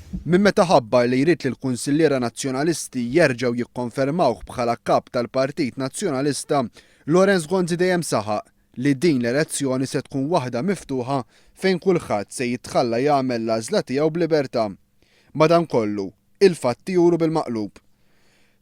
Minn meta ħabbar li jrid li l-Kunsilliera Nazzjonalisti jerġgħu jikkonfermawh bħala Kap tal-Partit Nazzjonalista, Lawrence Gonzi dejjem saħaq li din l-elezzjoni se tkun waħda miftuħa fejn kulħadd se jitħalla jagħmel l-għażla tiegħu b'libertà. Madankollu, il-fatti juru bil-maqlub.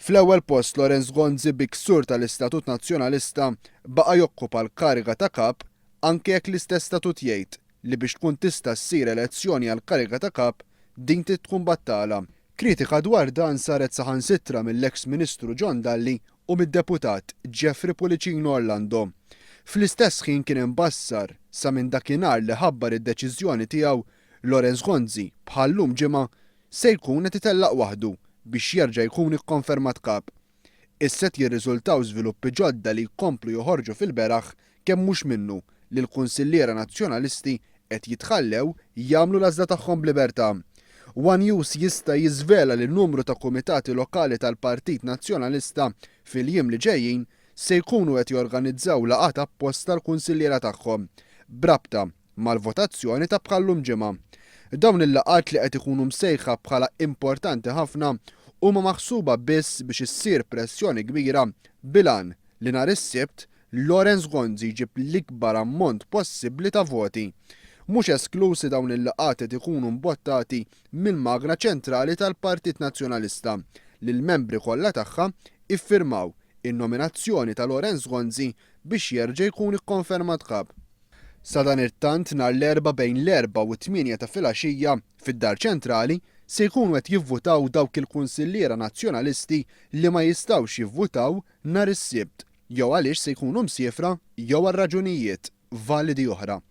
Fl-ewwel post Lawrence Gonzi bi ksur tal-Istatut Nazzjonalista baqa' jokkupa l-kariga ta' Kap anke jekk l-istess statut jgħid li biex tkun tista' ssir elezzjoni għall-kariga ta' Kap din trid tkun battala. Kritika dwar dan saret saħansitra mill-eks Ministru John Dalli u mid-Deputat Jeffrey Pullicino Orlando. Fl-istess ħin kien imbassar sa minn dakinhar li ħabbar id-deċiżjoni tiegħu Lawrence Gonzi bħal-lum ġimgħa se jkun qed itellaq waħdu biex jerġa' jkun ikkonfermat Kap. Issa qed jirriżultaw żviluppi ġodda li jkomplu joħorġu fil-beraħ kemm mhux minnu li l-kunsilliera Nazzjonalisti qed jitħallew jagħmlu l-għażla tagħhom b'libertà. One News jista' jiżvela li numru ta' kumitati lokali tal-Partit Nazzjonalista fil-jiem li ġejjin se jkunu qed jorganizzaw laqgħat apposta għall-kunsilliera tagħhom b'rabta mal-votazzjoni ta' bħal-lum ġimgħa. Dawn il-laqgħat li qed ikunu msejħa bħala importanti ħafna huma maħsuba biss biex issir pressjoni kbira bil-għan li nhar is-Sibt Lawrence Gonzi jġib l-ikbar ammont possibbli ta' voti. Mhux eskluż li dawn il-laqgħat qed ikunu mbottati mill-magna ċentrali tal-Partit Nazzjonalista li l-membri kollha tagħha iffirmaw in-nominazzjoni ta' Lawrence Gonzi biex jerġa' jkun ikkonfermat Kap. Sadanittant nhar l-Erbgħa bejn l-erbgħa u t-tmienja ta' filgħaxija fid-Dar Ċentrali se jkunu qed jivvutaw dawk il-kunsilliera Nazzjonalisti li ma jistgħux jivvutaw nhar is-Sibt jew għaliex se jkunu msiefra jew għal raġunijiet validi oħra.